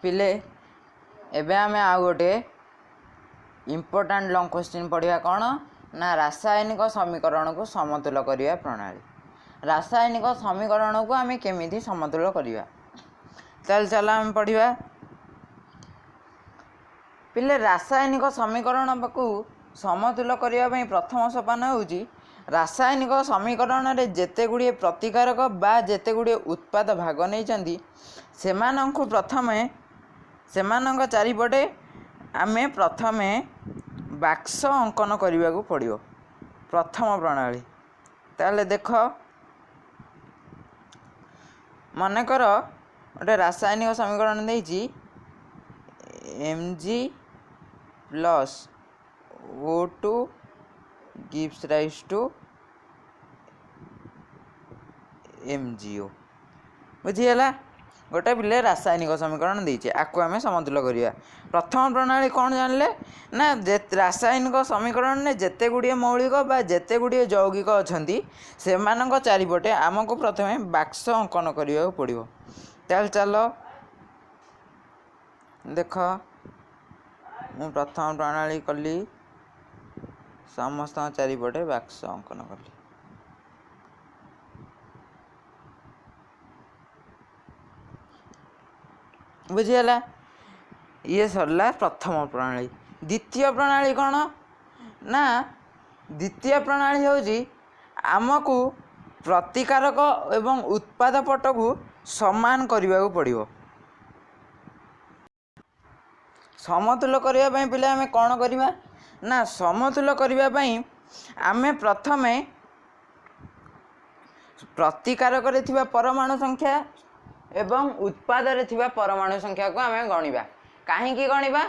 ପିଲେ, ଏବେ ଆମେ ଆଉ ଗୋଟେ ଇମ୍ପୋର୍ଟାଣ୍ଟ ଲଙ୍ଗ କ୍ୱେଶ୍ଚିନ୍ ପଢ଼ିବା। କ'ଣ ନା ରାସାୟନିକ ସମୀକରଣକୁ ସମତୁଲ କରିବା ପ୍ରଣାଳୀ। ରାସାୟନିକ ସମୀକରଣକୁ ଆମେ କେମିତି ସମତୁଲ କରିବା? ତାହେଲେ ଚାଲ ଆମେ ପଢ଼ିବା। ପିଲେ, ରାସାୟନିକ ସମୀକରଣକୁ ସମତୁଲ କରିବା ପାଇଁ ପ୍ରଥମ ସୋପାନ ହେଉଛି, ରାସାୟନିକ ସମୀକରଣରେ ଯେତେ ଗୁଡ଼ିଏ ପ୍ରତିକାରକ ବା ଯେତେ ଗୁଡ଼ିଏ ଉତ୍ପାଦ ଭାଗ ନେଇଛନ୍ତି, ସେମାନଙ୍କୁ ପ୍ରଥମେ ସେମାନଙ୍କ ଚାରିପଟେ ଆମେ ପ୍ରଥମେ ବାକ୍ସ ଅଙ୍କନ କରିବାକୁ ପଡ଼ିବ, ପ୍ରଥମ ପ୍ରଣାଳୀ। ତାହେଲେ ଦେଖ, ମନେକର ଗୋଟେ ରାସାୟନିକ ସମୀକରଣ ଦେଇଛି, Mg plus O2 gives rise to MgO। ବୁଝିହେଲା? ଗୋଟେ ପିଲେ ରାସାୟନିକ ସମୀକରଣ ଦେଇଛି, ଆକୁ ଆମେ ସମତୁଲ କରିବା। ପ୍ରଥମ ପ୍ରଣାଳୀ କ'ଣ ଜାଣିଲେ ନା, ରାସାୟନିକ ସମୀକରଣରେ ଯେତେ ଗୁଡ଼ିଏ ମୌଳିକ ବା ଯେତେ ଗୁଡ଼ିଏ ଯୌଗିକ ଅଛନ୍ତି, ସେମାନଙ୍କ ଚାରିପଟେ ଆମକୁ ପ୍ରଥମେ ବାକ୍ସ ଅଙ୍କନ କରିବାକୁ ପଡ଼ିବ। ତାହେଲେ ଚାଲ ଦେଖ, ମୁଁ ପ୍ରଥମ ପ୍ରଣାଳୀ କଲି, ସମସ୍ତଙ୍କ ଚାରିପଟେ ବାକ୍ସ ଅଙ୍କନ କଲି। ବୁଝିହେଲା? ଇଏ ସରିଲା ପ୍ରଥମ ପ୍ରଣାଳୀ। ଦ୍ୱିତୀୟ ପ୍ରଣାଳୀ କ'ଣ ନା, ଦ୍ୱିତୀୟ ପ୍ରଣାଳୀ ହେଉଛି ଆମକୁ ପ୍ରତିକାରକ ଏବଂ ଉତ୍ପାଦ ପଟକୁ ସମାନ କରିବାକୁ ପଡ଼ିବ। ସମତୁଲ କରିବା ପାଇଁ ପିଲା ଆମେ କ'ଣ କରିବା ନା, ସମତୁଲ କରିବା ପାଇଁ ଆମେ ପ୍ରଥମେ ପ୍ରତିକାରକରେ ଥିବା ପରମାଣୁ ସଂଖ୍ୟା ଏବଂ ଉତ୍ପାଦରେ ଥିବା ପରମାଣୁ ସଂଖ୍ୟାକୁ ଆମେ ଗଣିବା। କାହିଁକି ଗଣିବା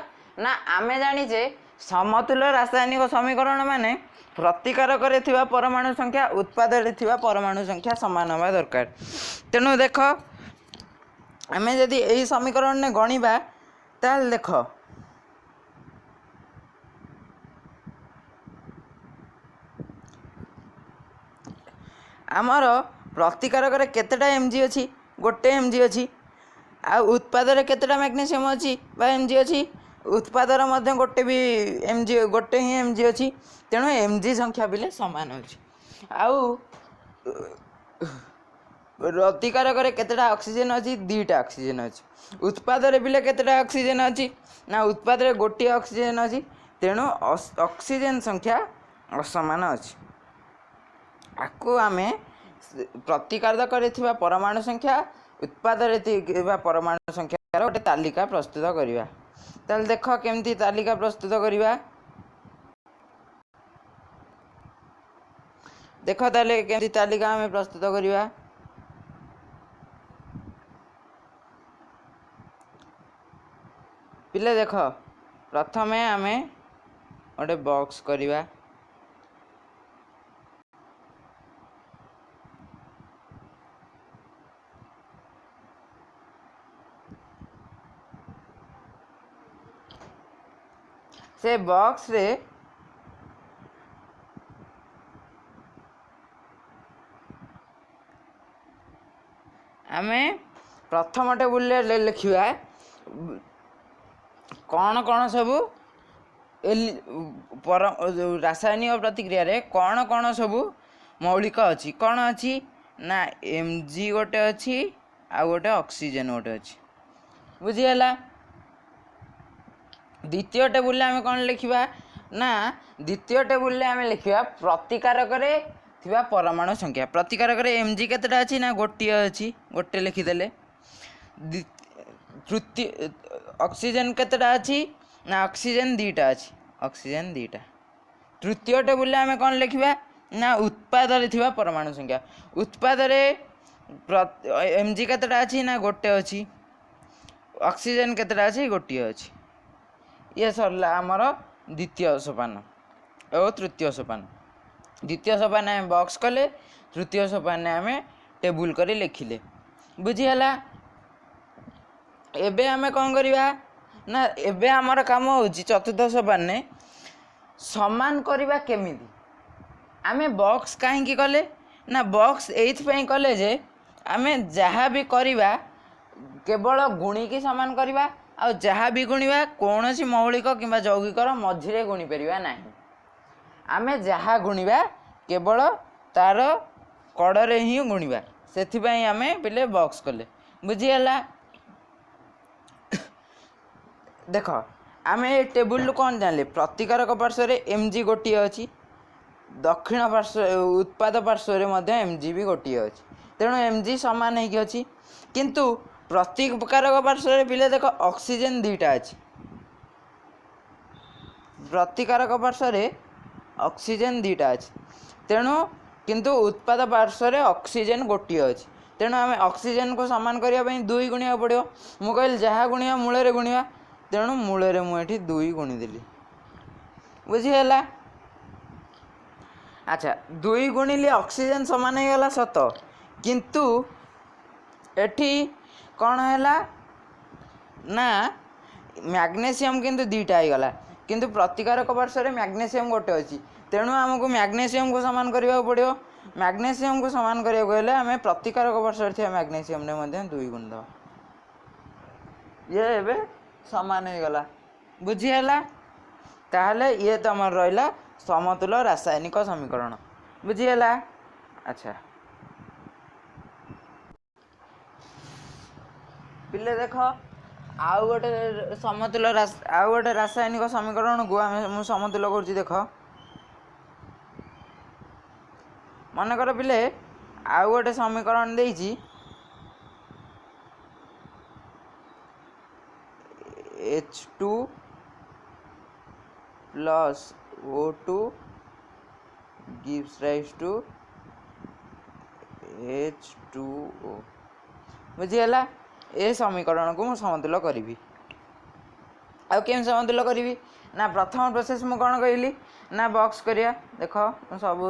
ନା, ଆମେ ଜାଣିଛେ ସମତୁଲ ରାସାୟନିକ ସମୀକରଣ ମାନେ ପ୍ରତିକାରକରେ ଥିବା ପରମାଣୁ ସଂଖ୍ୟା, ଉତ୍ପାଦରେ ଥିବା ପରମାଣୁ ସଂଖ୍ୟା ସମାନ ହେବା ଦରକାର। ତେଣୁ ଦେଖ, ଆମେ ଯଦି ଏଇ ସମୀକରଣରେ ଗଣିବା, ତାହେଲେ ଦେଖ, ଆମର ପ୍ରତିକାରକରେ କେତେଟା ଏମ୍ ଜି ଅଛି? ଗୋଟେ ଏମ୍ ଜି ଅଛି। ଆଉ ଉତ୍ପାଦରେ କେତେଟା ମ୍ୟାଗ୍ନେସିୟମ୍ ଅଛି ବା ଏମ୍ ଜି ଅଛି? ଉତ୍ପାଦର ମଧ୍ୟ ଗୋଟେ ବି ଏମ୍ ଜି, ଗୋଟେ ହିଁ ଏମ୍ ଜି ଅଛି। ତେଣୁ ଏମ୍ ଜି ସଂଖ୍ୟା ପିଲେ ସମାନ ଅଛି। ଆଉ ପ୍ରତିକାରକରେ କେତେଟା ଅକ୍ସିଜେନ୍ ଅଛି? 2ଟା ଅକ୍ସିଜେନ୍ ଅଛି। ଉତ୍ପାଦରେ ପିଲେ କେତେଟା ଅକ୍ସିଜେନ୍ ଅଛି ନା, ଉତ୍ପାଦରେ ଗୋଟିଏ ଅକ୍ସିଜେନ୍ ଅଛି। ତେଣୁ ଅକ୍ସିଜେନ୍ ସଂଖ୍ୟା ଅସମାନ ଅଛି। ଆକୁ ଆମେ ପ୍ରତିକାରକରେ ଥିବା ପରମାଣୁ ସଂଖ୍ୟା, ଉତ୍ପାଦରେ ଥିବା ପରମାଣୁ ସଂଖ୍ୟାର ଗୋଟେ ତାଲିକା ପ୍ରସ୍ତୁତ କରିବା। ତାହେଲେ ଦେଖ କେମିତି ତାଲିକା ପ୍ରସ୍ତୁତ କରିବା। ଦେଖ ତାହେଲେ କେମିତି ତାଲିକା ଆମେ ପ୍ରସ୍ତୁତ କରିବା। ପିଲେ ଦେଖ, ପ୍ରଥମେ ଆମେ ଗୋଟେ ବକ୍ସ କରିବା। ସେ ବକ୍ସରେ ଆମେ ପ୍ରଥମ ଟେବୁଲରେ ଲେଖିବା କ'ଣ କ'ଣ ସବୁ ଏଲି ପର ରାସାୟନିକ ପ୍ରତିକ୍ରିୟାରେ କ'ଣ କ'ଣ ସବୁ ମୌଳିକ ଅଛି। କ'ଣ ଅଛି ନା, ଏମ୍ ଜି ଗୋଟେ ଅଛି ଆଉ ଗୋଟେ ଅକ୍ସିଜେନ୍ ଗୋଟେ ଅଛି। ବୁଝିହେଲା? ଦ୍ୱିତୀୟ ଟେବୁଲରେ ଆମେ କ'ଣ ଲେଖିବା ନା, ଦ୍ୱିତୀୟ ଟେବୁଲରେ ଆମେ ଲେଖିବା ପ୍ରତିକାରକରେ ଥିବା ପରମାଣୁ ସଂଖ୍ୟା। ପ୍ରତିକାରକରେ ଏମ୍ ଜି କେତେଟା ଅଛି ନା, ଗୋଟିଏ ଅଛି, ଗୋଟେ ଲେଖିଦେଲେ। ତୃତୀୟ ଅକ୍ସିଜେନ୍ କେତେଟା ଅଛି ନା, ଅକ୍ସିଜେନ୍ 2ଟା ଅଛି, ଅକ୍ସିଜେନ୍ 2ଟା। ତୃତୀୟ ଟେବୁଲରେ ଆମେ କ'ଣ ଲେଖିବା ନା, ଉତ୍ପାଦରେ ଥିବା ପରମାଣୁ ସଂଖ୍ୟା। ଉତ୍ପାଦରେ ଏମ୍ ଜି କେତେଟା ଅଛି ନା, ଗୋଟେ ଅଛି। ଅକ୍ସିଜେନ୍ କେତେଟା ଅଛି? ଗୋଟିଏ ଅଛି। ଇଏ ସରିଲା ଆମର ଦ୍ୱିତୀୟ ସୋପାନ ଓ ତୃତୀୟ ସୋପାନ। ଦ୍ୱିତୀୟ ସୋପାନ ଆମେ ବକ୍ସ କଲେ, ତୃତୀୟ ସୋପାନରେ ଆମେ ଟେବୁଲ କରି ଲେଖିଲେ। ବୁଝିହେଲା? ଏବେ ଆମେ କ'ଣ କରିବା ନା, ଏବେ ଆମର କାମ ହେଉଛି ଚତୁର୍ଥ ସୋପାନରେ ସମାନ କରିବା କେମିତି। ଆମେ ବକ୍ସ କାହିଁକି କଲେ ନା, ବକ୍ସ ଏଇଥିପାଇଁ କଲେ ଯେ ଆମେ ଯାହା ବି କରିବା କେବଳ ଗୁଣିକି ସମାନ କରିବା ଆଉ ଯାହା ବି ଗୁଣିବା କୌଣସି ମୌଳିକ କିମ୍ବା ଯୌଗିକର ମଝିରେ ଗୁଣି ପାରିବା ନାହିଁ। ଆମେ ଯାହା ଗୁଣିବା କେବଳ ତାର କଡ଼ରେ ହିଁ ଗୁଣିବା, ସେଥିପାଇଁ ଆମେ ପିଲେ ବକ୍ସ କଲେ। ବୁଝିହେଲା? ଦେଖ, ଆମେ ଏ ଟେବୁଲରୁ କ'ଣ ଜାଣିଲେ? ପ୍ରତିକାରକ ପାର୍ଶ୍ୱରେ ଏମ୍ ଜି ଗୋଟିଏ ଅଛି, ଦକ୍ଷିଣ ପାର୍ଶ୍ୱ ଉତ୍ପାଦ ପାର୍ଶ୍ୱରେ ମଧ୍ୟ ଏମ୍ ଜି ବି ଗୋଟିଏ ଅଛି, ତେଣୁ ଏମ୍ ଜି ସମାନ ହେଇକି ଅଛି। କିନ୍ତୁ ପ୍ରତିକାରକ ପାର୍ଶ୍ୱରେ ପିଲେ ଦେଖ ଅକ୍ସିଜେନ୍ 2ଟା ଅଛି, ପ୍ରତିକାରକ ପାର୍ଶ୍ୱରେ ଅକ୍ସିଜେନ୍ 2ଟା ଅଛି, ତେଣୁ କିନ୍ତୁ ଉତ୍ପାଦ ପାର୍ଶ୍ୱରେ ଅକ୍ସିଜେନ୍ ଗୋଟିଏ ଅଛି। ତେଣୁ ଆମେ ଅକ୍ସିଜେନ୍କୁ ସମାନ କରିବା ପାଇଁ 2 ଗୁଣିବାକୁ ପଡ଼ିବ। ମୁଁ କହିଲି ଯାହା ଗୁଣିବା ମୂଳରେ ଗୁଣିବା, ତେଣୁ ମୂଳରେ ମୁଁ ଏଠି 2 ଗୁଣିଦେଲି। ବୁଝିହେଲା? ଆଚ୍ଛା, 2 ଗୁଣିଲି ଅକ୍ସିଜେନ୍ ସମାନ ହେଇଗଲା ସତ, କିନ୍ତୁ ଏଠି କ'ଣ ହେଲା ନା ମ୍ୟାଗ୍ନେସିୟମ୍ କିନ୍ତୁ 2ଟା ହେଇଗଲା, କିନ୍ତୁ ପ୍ରତିକାରକ ପାର୍ଶ୍ୱରେ ମ୍ୟାଗ୍ନେସିୟମ୍ ଗୋଟେ ଅଛି। ତେଣୁ ଆମକୁ ମ୍ୟାଗ୍ନେସିୟମ୍କୁ ସମାନ କରିବାକୁ ପଡ଼ିବ। ମ୍ୟାଗ୍ନେସିୟମ୍କୁ ସମାନ କରିବାକୁ ହେଲେ ଆମେ ପ୍ରତିକାରକ ପାର୍ଶ୍ୱରେ ଥିବା ମ୍ୟାଗ୍ନେସିୟମ୍ରେ ମଧ୍ୟ 2 ଗୁଣ ଦେବା। ଇଏ ଏବେ ସମାନ ହେଇଗଲା। ବୁଝିହେଲା? ତାହେଲେ ଇଏ ତମର ରହିଲା ସମତୁଲ ରାସାୟନିକ ସମୀକରଣ। ବୁଝିହେଲା? ଆଚ୍ଛା ପିଲେ ଦେଖ, ଆଉ ଗୋଟେ ସମତୁଲ, ଆଉ ଗୋଟେ ରାସାୟନିକ ସମୀକରଣକୁ ଆମେ ମୁଁ ସମତୁଲ କରୁଛି। ଦେଖ, ମନେକର ପିଲେ ଆଉ ଗୋଟେ ସମୀକରଣ ଦେଇଛି H2 plus O2 gives rise to H2O। ବୁଝିହେଲା? ଏ ସମୀକରଣକୁ ମୁଁ ସମତୁଲ କରିବି। ଆଉ କେମିତି ସମତୁଲ କରିବି ନା ପ୍ରଥମ ପ୍ରୋସେସ୍ ମୁଁ କ'ଣ କହିଲି ନା ବକ୍ସ କରିବା। ଦେଖ, ମୁଁ ସବୁ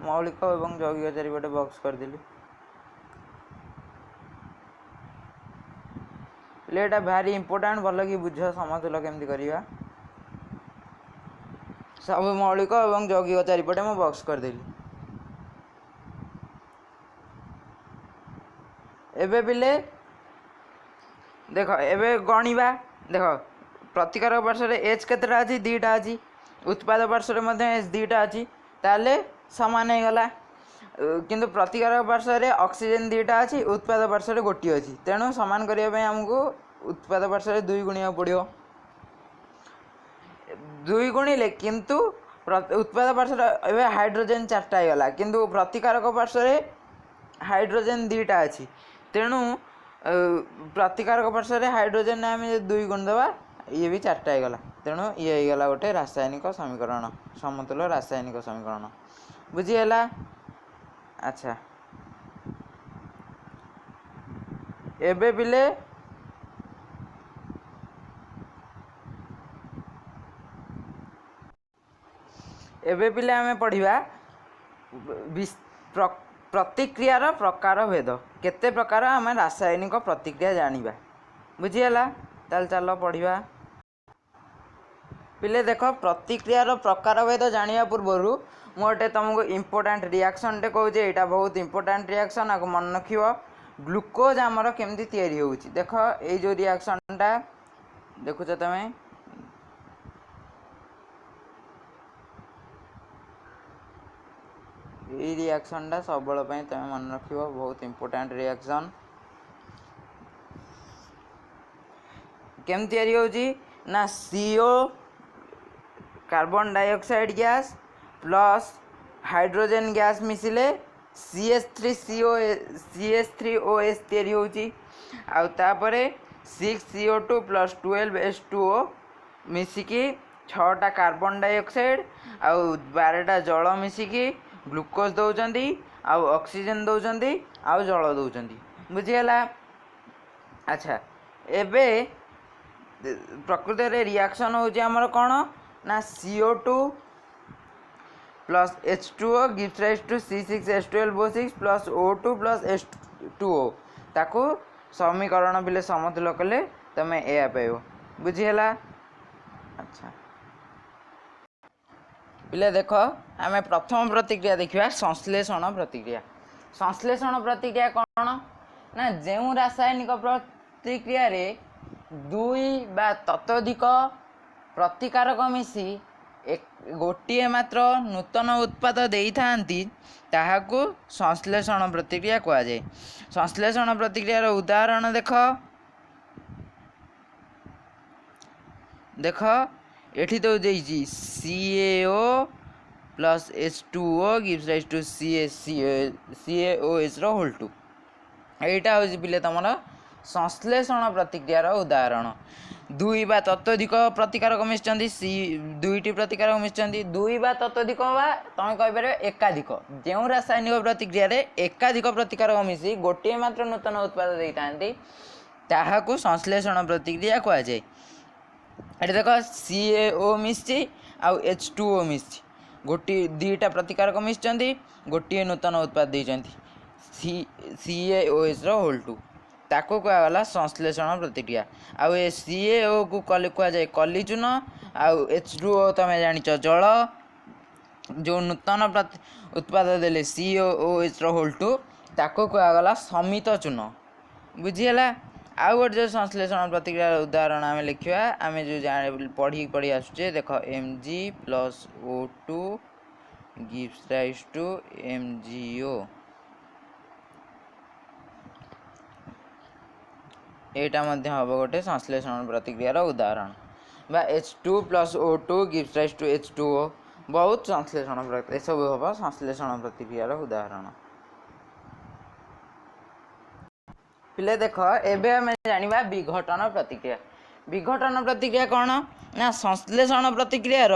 ମୌଳିକ ଏବଂ ଯୌଗିକ ଚାରିପଟେ ବକ୍ସ କରିଦେଲି। ଏଇଟା ଭାରି ଇମ୍ପୋର୍ଟାଣ୍ଟ, ଭଲକି ବୁଝ ସମତୁଲ କେମିତି କରିବା। ସବୁ ମୌଳିକ ଏବଂ ଯୌଗିକ ଚାରିପଟେ ମୁଁ ବକ୍ସ କରିଦେଲି। ଏବେ ପିଲେ ଦେଖ, ଏବେ ଗଣିବା। ଦେଖ, ପ୍ରତିକାରକ ପାର୍ଶ୍ୱରେ ଏଚ୍ କେତେଟା ଅଛି? 2ଟା ଅଛି। ଉତ୍ପାଦ ପାର୍ଶ୍ୱରେ ମଧ୍ୟ ଏଚ୍ 2ଟା ଅଛି, ତାହେଲେ ସମାନ ହେଇଗଲା। କିନ୍ତୁ ପ୍ରତିକାରକ ପାର୍ଶ୍ୱରେ ଅକ୍ସିଜେନ୍ 2ଟା ଅଛି, ଉତ୍ପାଦ ପାର୍ଶ୍ୱରେ ଗୋଟିଏ ଅଛି, ତେଣୁ ସମାନ କରିବା ପାଇଁ ଆମକୁ ଉତ୍ପାଦ ପାର୍ଶ୍ୱରେ 2 ଗୁଣିବାକୁ ପଡ଼ିବ। 2 ଗୁଣିଲେ କିନ୍ତୁ ଉତ୍ପାଦ ପାର୍ଶ୍ୱରେ ଏବେ ହାଇଡ୍ରୋଜେନ୍ 4ଟା ହେଇଗଲା, କିନ୍ତୁ ପ୍ରତିକାରକ ପାର୍ଶ୍ୱରେ ହାଇଡ୍ରୋଜେନ୍ 2ଟା ଅଛି, ତେଣୁ ପ୍ରତିକାରକ ପାର୍ଶ୍ୱରେ ହାଇଡ୍ରୋଜେନ୍ ଆମେ ଯଦି 2 ଗୁଣି ଦେବା, ଇଏ ବି 4ଟା ହେଇଗଲା। ତେଣୁ ଇଏ ହେଇଗଲା ଗୋଟେ ରାସାୟନିକ ସମୀକରଣ, ସମତୁଲ ରାସାୟନିକ ସମୀକରଣ। ବୁଝିହେଲା? ଆଚ୍ଛା, ଏବେ ପିଲେ ଆମେ ପଢ଼ିବା ପ୍ରତିକ୍ରିୟାର ପ୍ରକାର ଭେଦ। କେତେ ପ୍ରକାର ଆମେ ରାସାୟନିକ ପ୍ରତିକ୍ରିୟା ଜାଣିବା। ବୁଝିହେଲା? ତାହେଲେ ଚାଲ ପଢ଼ିବା। ପିଲେ ଦେଖ, ପ୍ରତିକ୍ରିୟାର ପ୍ରକାର ଭେଦ ଜାଣିବା ପୂର୍ବରୁ ମୁଁ ଗୋଟେ ତୁମକୁ ଇମ୍ପୋର୍ଟାଣ୍ଟ ରିଆକ୍ସନ୍ଟେ କହୁଛି। ଏଇଟା ବହୁତ ଇମ୍ପୋର୍ଟାଣ୍ଟ ରିଆକ୍ସନ୍, ଆକୁ ମନେ ରଖିବ। ଗ୍ଲୁକୋଜ୍ ଆମର କେମିତି ତିଆରି ହେଉଛି। ଦେଖ, ଏଇ ଯେଉଁ ରିଆକ୍ସନ୍ଟା ଦେଖୁଛ ତମେ, ଏଇ ରିଆକ୍ସନ୍ଟା ସବୁବେଳ ପାଇଁ ତମେ ମନେ ରଖିବ, ବହୁତ ଇମ୍ପୋର୍ଟାଣ୍ଟ ରିଆକ୍ସନ୍। କେମିତି ତିଆରି ହେଉଛି ନା CO carbon dioxide gas plus hydrogen gas ମିଶିଲେ CH3CO CH3OH ତିଆରି ହେଉଛି। ଆଉ ତାପରେ 6 CO2 plus 12 H2O ମିଶିକି 6ଟା କାର୍ବନ ଡାଇଅକ୍ସାଇଡ଼ ଆଉ 12ଟା ଜଳ ମିଶିକି ଗ୍ଲୁକୋଜ୍ ଦେଉଛନ୍ତି, ଆଉ ଅକ୍ସିଜେନ୍ ଦେଉଛନ୍ତି, ଆଉ ଜଳ ଦେଉଛନ୍ତି। ବୁଝିହେଲା? ଆଚ୍ଛା, ଏବେ ପ୍ରକୃତରେ ରିଆକ୍ସନ୍ ହେଉଛି ଆମର କ'ଣ ନା CO2 plus H2O gives rise to C6H12O6 plus O2 plus H2O। ତାକୁ ସମୀକରଣ ପିଲେ ସମତୁଲ କଲେ ତମେ ଏଇଆ ପାଇବ। ବୁଝିହେଲା? ଆଚ୍ଛା ପିଲେ ଦେଖ, ଆମେ ପ୍ରଥମ ପ୍ରତିକ୍ରିୟା ଦେଖିବା, ସଂଶ୍ଳେଷଣ ପ୍ରତିକ୍ରିୟା। ସଂଶ୍ଳେଷଣ ପ୍ରତିକ୍ରିୟା କ'ଣ ନା ଯେଉଁ ରାସାୟନିକ ପ୍ରତିକ୍ରିୟାରେ ଦୁଇ ବା ତତୋଧିକ ପ୍ରତିକାରକ ମିଶି ଗୋଟିଏ ମାତ୍ର ନୂତନ ଉତ୍ପାଦ ଦେଇଥାନ୍ତି, ତାହାକୁ ସଂଶ୍ଳେଷଣ ପ୍ରତିକ୍ରିୟା କୁହାଯାଏ। ସଂଶ୍ଳେଷଣ ପ୍ରତିକ୍ରିୟାର ଉଦାହରଣ ଦେଖ। ଦେଖ, ଏଠି ତ ଦେଇଛି C A O plus H2O gives rise to C A C A O H ର ହୋଲ୍ ଟୁ। ଏଇଟା ହେଉଛି ପିଲେ ତମର ସଂଶ୍ଳେଷଣ ପ୍ରତିକ୍ରିୟାର ଉଦାହରଣ। ଦୁଇ ବା ତତୋଧିକ ପ୍ରତିକାରକ ମିଶିଛନ୍ତି, ସି ଦୁଇଟି ପ୍ରତିକାରକ ମିଶିଛନ୍ତି। ଦୁଇ ବା ତତୋଧିକ ବା ତମେ କହିପାରିବ ଏକାଧିକ। ଯେଉଁ ରାସାୟନିକ ପ୍ରତିକ୍ରିୟାରେ ଏକାଧିକ ପ୍ରତିକାରକ ମିଶି ଗୋଟିଏ ମାତ୍ର ନୂତନ ଉତ୍ପାଦ ଦେଇଥାନ୍ତି, ତାହାକୁ ସଂଶ୍ଳେଷଣ ପ୍ରତିକ୍ରିୟା କୁହାଯାଏ। ଏଠି ଦେଖ, ସି ଏ ଓ ମିଶିଛି ଆଉ H2O ମିଶିଛି। ଗୋଟିଏ ଦୁଇଟା ପ୍ରତିକାରକ ମିଶିଛନ୍ତି, ଗୋଟିଏ ନୂତନ ଉତ୍ପାଦ ଦେଇଛନ୍ତି, ସି ଏ ଓ ଏଚ୍ର ହୋଲ୍ ଟୁ। ତାକୁ କୁହାଗଲା ସଂଶ୍ଳେଷଣ ପ୍ରତିକ୍ରିୟା। ଆଉ ଏ ସି ଏ ଓକୁ କୁହାଯାଏ କଲିଚୂନ, ଆଉ H2O ତମେ ଜାଣିଛ ଜଳ। ଯେଉଁ ନୂତନ ଉତ୍ପାଦ ଦେଲେ ସି ଓ ଓ ଏଚ୍ର ହୋଲ୍ ଟୁ, ତାକୁ କୁହାଗଲା ସମିତ ଚୂନ। ବୁଝିହେଲା? ଆଉ ଗୋଟେ ଯେଉଁ ସଂଶ୍ଳେଷଣ ପ୍ରତିକ୍ରିୟାର ଉଦାହରଣ ଆମେ ଲେଖିବା, ଆମେ ଯେଉଁ ପଢ଼ି ପଢ଼ି ଆସୁଛେ। ଦେଖ, M G plus O2 gives rise to M G O। ଏଇଟା ମଧ୍ୟ ହେବ ଗୋଟେ ସଂଶ୍ଳେଷଣ ପ୍ରତିକ୍ରିୟାର ଉଦାହରଣ। ବା H2 plus O2 gives rise to H2O। ବହୁତ ସଂଶ୍ଳେଷଣ, ଏସବୁ ହେବ ସଂଶ୍ଳେଷଣ ପ୍ରତିକ୍ରିୟାର ଉଦାହରଣ। ପିଲେ ଦେଖ, ଏବେ ଆମେ ଜାଣିବା ବିଘଟନ ପ୍ରତିକ୍ରିୟା। ବିଘଟନ ପ୍ରତିକ୍ରିୟା କ'ଣ ନା ସଂଶ୍ଳେଷଣ ପ୍ରତିକ୍ରିୟାର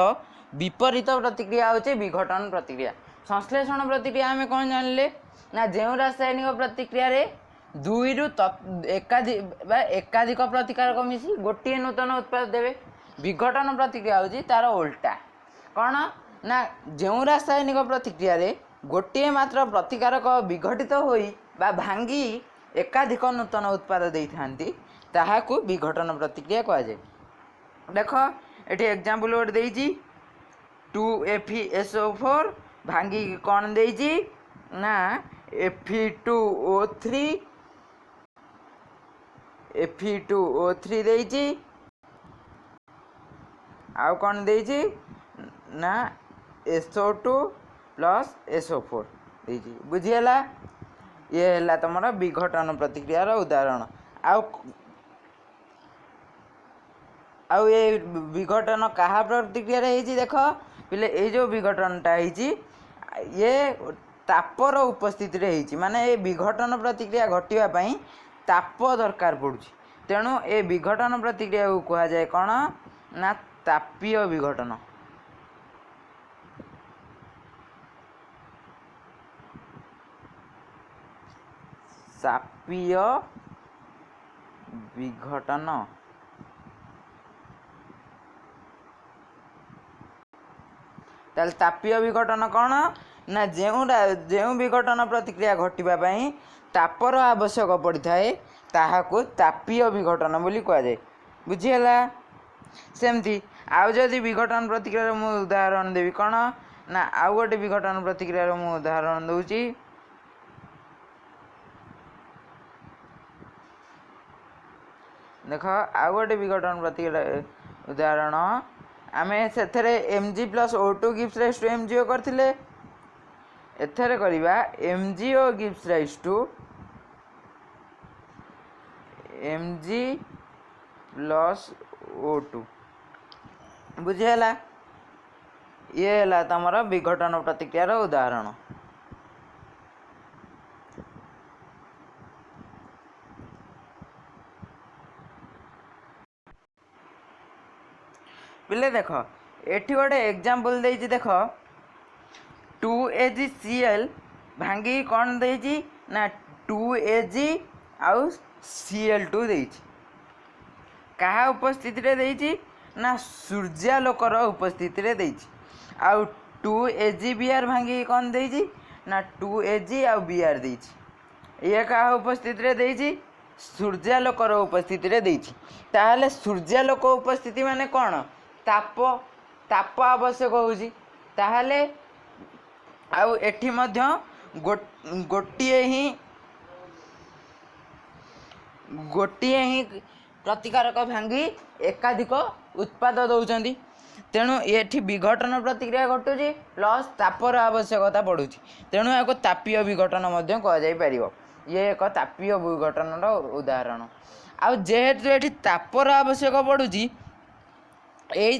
ବିପରୀତ ପ୍ରତିକ୍ରିୟା ହେଉଛି ବିଘଟନ ପ୍ରତିକ୍ରିୟା। ସଂଶ୍ଳେଷଣ ପ୍ରତିକ୍ରିୟା ଆମେ କ'ଣ ଜାଣିଲେ ନା ଯେଉଁ ରାସାୟନିକ ପ୍ରତିକ୍ରିୟାରେ ଦୁଇରୁ ଏକାଧିକ ବା ଏକାଧିକ ପ୍ରତିକାରକ ମିଶି ଗୋଟିଏ ନୂତନ ଉତ୍ପାଦ ଦେବେ। ବିଘଟନ ପ୍ରତିକ୍ରିୟା ହେଉଛି ତାର ଓଲଟା। କ'ଣ ନା ଯେଉଁ ରାସାୟନିକ ପ୍ରତିକ୍ରିୟାରେ ଗୋଟିଏ ମାତ୍ର ପ୍ରତିକାରକ ବିଘଟିତ ହୋଇ ବା ଭାଙ୍ଗି ଏକାଧିକ ନୂତନ ଉତ୍ପାଦ ଦେଇଥାନ୍ତି, ତାହାକୁ ବିଘଟନ ପ୍ରତିକ୍ରିୟା କୁହାଯାଏ। ଦେଖ, ଏଠି ଏକ୍ଜାମ୍ପଲ୍ ଗୋଟେ ଦେଇଛି, 2 F S O 4 ଭାଙ୍ଗିକି କ'ଣ ଦେଇଛି ନା Fe2O3, Fe2O3 ଦେଇଛି। ଆଉ କ'ଣ ଦେଇଛି ନା SO2 plus SO4 ଦେଇଛି। ବୁଝିହେଲା? ଇଏ ହେଲା ତମର ବିଘଟନ ପ୍ରତିକ୍ରିୟାର ଉଦାହରଣ। ଆଉ ଏ ବିଘଟନ କାହା ପ୍ରତିକ୍ରିୟାରେ ହେଇଛି? ଦେଖ ପିଲେ, ଏଇ ଯେଉଁ ବିଘଟନଟା ହେଇଛି, ଇଏ ତାପର ଉପସ୍ଥିତିରେ ହେଇଛି। ମାନେ ଏ ବିଘଟନ ପ୍ରତିକ୍ରିୟା ଘଟିବା ପାଇଁ ତାପ ଦରକାର ପଡ଼ୁଛି। ତେଣୁ ଏ ବିଘଟନ ପ୍ରତିକ୍ରିୟାକୁ କୁହାଯାଏ କ'ଣ ନା ତାପୀୟ ବିଘଟନ। ତାପୀୟ ବିଘଟନ। ତାହେଲେ ତାପୀୟ ବିଘଟନ କ'ଣ ନା ଯେଉଁ ବିଘଟନ ପ୍ରତିକ୍ରିୟା ଘଟିବା ପାଇଁ ତାପର ଆବଶ୍ୟକ ପଡ଼ିଥାଏ, ତାହାକୁ ତାପୀୟ ବିଘଟନ ବୋଲି କୁହାଯାଏ। ବୁଝିହେଲା? ସେମିତି ଆଉ ଯଦି ବିଘଟନ ପ୍ରତିକ୍ରିୟାର ମୁଁ ଉଦାହରଣ ଦେବି, କ'ଣ ନା ଆଉ ଗୋଟେ ବିଘଟନ ପ୍ରତିକ୍ରିୟାର ମୁଁ ଉଦାହରଣ ଦେଉଛି। ଦେଖ, ଆଉ ଗୋଟେ ବିଘଟନ ପ୍ରତିକ୍ରିୟା ଉଦାହରଣ ଆମେ ସେଥିରେ M G plus O2 gives rise to M G O କରିଥିଲେ। ଏଥିରେ କରିବା M G O gives rise to M G plus O2। ବୁଝିହେଲା? ଇଏ ହେଲା ତମର ବିଘଟନ ପ୍ରତିକ୍ରିୟାର ଉଦାହରଣ। ପିଲେ ଦେଖ, ଏଠି ଗୋଟେ ଏକ୍ଜାମ୍ପଲ୍ ଦେଇଛି। ଦେଖ, 2 A G C L ଭାଙ୍ଗିକି କ'ଣ ଦେଇଛି ନା 2 ଏ ଜି ଆଉ Cl2 ଦେଇଛି। କାହା ଉପସ୍ଥିତିରେ ଦେଇଛି ନା ସୂର୍ଯ୍ୟାଲୋକର ଉପସ୍ଥିତିରେ ଦେଇଛି। ଆଉ 2 A G B R ଭାଙ୍ଗିକି କ'ଣ ଦେଇଛି ନା 2 ଏ ଜି ଆଉ ବି ଆର୍ ଦେଇଛି। ଇଏ କାହା ଉପସ୍ଥିତିରେ ଦେଇଛି? ସୂର୍ଯ୍ୟାଲୋକର ଉପସ୍ଥିତିରେ ଦେଇଛି। ତାହେଲେ ସୂର୍ଯ୍ୟାଲୋକ ଉପସ୍ଥିତି ମାନେ କ'ଣ? ତାପ, ତାପ ଆବଶ୍ୟକ ହେଉଛି। ତାହେଲେ ଆଉ ଏଠି ମଧ୍ୟ ଗୋଟିଏ ହିଁ ପ୍ରତିକାରକ ଭାଙ୍ଗି ଏକାଧିକ ଉତ୍ପାଦ ଦେଉଛନ୍ତି। ତେଣୁ ଏଠି ବିଘଟନ ପ୍ରତିକ୍ରିୟା ଘଟୁଛି, ପ୍ଲସ୍ ତାପର ଆବଶ୍ୟକତା ପଡ଼ୁଛି। ତେଣୁ ଏହାକୁ ତାପୀୟ ବିଘଟନ ମଧ୍ୟ କୁହାଯାଇପାରିବ। ଇଏ ଏକ ତାପୀୟ ବିଘଟନର ଉଦାହରଣ। ଆଉ ଯେହେତୁ ଏଠି ତାପର ଆବଶ୍ୟକ ପଡ଼ୁଛି, ଏଇ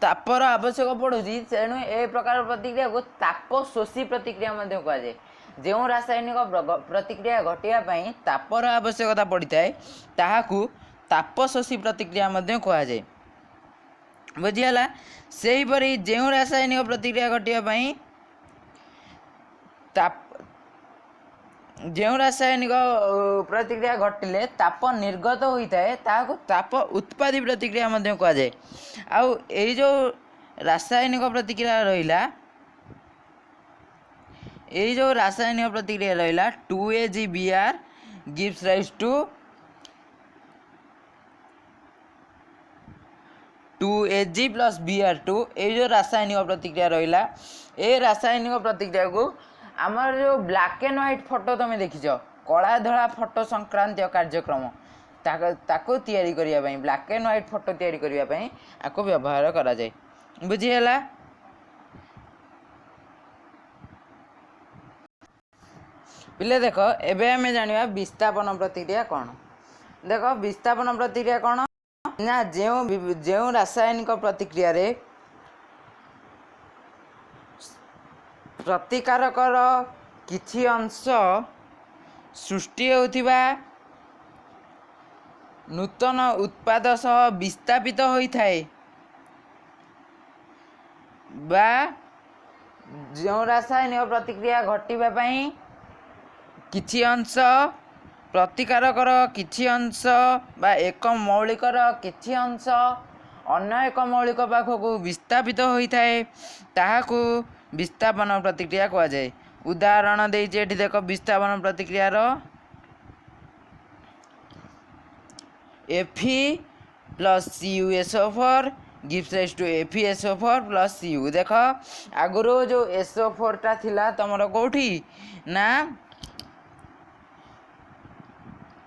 ତାପର ଆବଶ୍ୟକ ପଡ଼ୁଛି, ତେଣୁ ଏ ପ୍ରକାର ପ୍ରତିକ୍ରିୟାକୁ ତାପ ଶୋଷୀ ପ୍ରତିକ୍ରିୟା ମଧ୍ୟ କୁହାଯାଏ। ଯେଉଁ ରାସାୟନିକ ପ୍ରତିକ୍ରିୟା ଘଟିବା ପାଇଁ ତାପର ଆବଶ୍ୟକତା ପଡ଼ିଥାଏ, ତାହାକୁ ତାପ ଶୋଷୀ ପ୍ରତିକ୍ରିୟା ମଧ୍ୟ କୁହାଯାଏ। ବୁଝିହେଲା? ସେହିପରି ଯେଉଁ ରାସାୟନିକ ପ୍ରତିକ୍ରିୟା ଘଟିବା ପାଇଁ ତାପ, ଯେଉଁ ରାସାୟନିକ ପ୍ରତିକ୍ରିୟା ଘଟିଲେ ତାପ ନିର୍ଗତ ହୋଇଥାଏ, ତାହାକୁ ତାପ ଉତ୍ପାଦୀ ପ୍ରତିକ୍ରିୟା ମଧ୍ୟ କୁହାଯାଏ। ଆଉ ଏଇ ଯେଉଁ ରାସାୟନିକ ପ୍ରତିକ୍ରିୟା ରହିଲା, ଏଇ ଯେଉଁ ରାସାୟନିକ ପ୍ରତିକ୍ରିୟା ରହିଲା 2 AgBr gives rise to 2 Ag plus Br2, ଏଇ ଯେଉଁ ରାସାୟନିକ ପ୍ରତିକ୍ରିୟା ରହିଲା, ଏ ରାସାୟନିକ ପ୍ରତିକ୍ରିୟାକୁ ଆମର ଯେଉଁ ବ୍ଲାକ୍ ଆଣ୍ଡ ହ୍ୱାଇଟ୍ ଫଟୋ ତୁମେ ଦେଖିଛ, କଳା ଧଳା ଫଟୋ ସଂକ୍ରାନ୍ତୀୟ କାର୍ଯ୍ୟକ୍ରମ, ତାକୁ ତିଆରି କରିବା ପାଇଁ, ବ୍ଲାକ୍ ଆଣ୍ଡ ହ୍ୱାଇଟ୍ ଫଟୋ ତିଆରି କରିବା ପାଇଁ ଆକୁ ବ୍ୟବହାର କରାଯାଏ। ବୁଝିହେଲା? ପିଲେ ଦେଖ, ଏବେ ଆମେ ଜାଣିବା ବିସ୍ଥାପନ ପ୍ରତିକ୍ରିୟା କ'ଣ। ଦେଖ, ବିସ୍ଥାପନ ପ୍ରତିକ୍ରିୟା କ'ଣ ନା ଯେଉଁ ରାସାୟନିକ ପ୍ରତିକ୍ରିୟାରେ ପ୍ରତିକାରକର କିଛି ଅଂଶ ସୃଷ୍ଟି ହେଉଥିବା ନୂତନ ଉତ୍ପାଦ ସହ ବିସ୍ଥାପିତ ହୋଇଥାଏ, ବା ଯେଉଁ ରାସାୟନିକ ପ୍ରତିକ୍ରିୟା ଘଟିବା ପାଇଁ କିଛି ଅଂଶ, ପ୍ରତିକାରକର କିଛି ଅଂଶ ବା ଏକ ମୌଳିକର କିଛି ଅଂଶ ଅନ୍ୟ ଏକ ମୌଳିକ ପାଖକୁ ବିସ୍ଥାପିତ ହୋଇଥାଏ, ତାହାକୁ ବିସ୍ଥାପନ ପ୍ରତିକ୍ରିୟା କୁହାଯାଏ। ଉଦାହରଣ ଦେଇଛି ଏଠି ଦେଖ ବିସ୍ଥାପନ ପ୍ରତିକ୍ରିୟାର। Fe plus CuSO4 gives rise to FeSO4 plus Cu। ଦେଖ, ଆଗରୁ ଯେଉଁ SO4ଟା ଥିଲା ତମର କେଉଁଠି ନା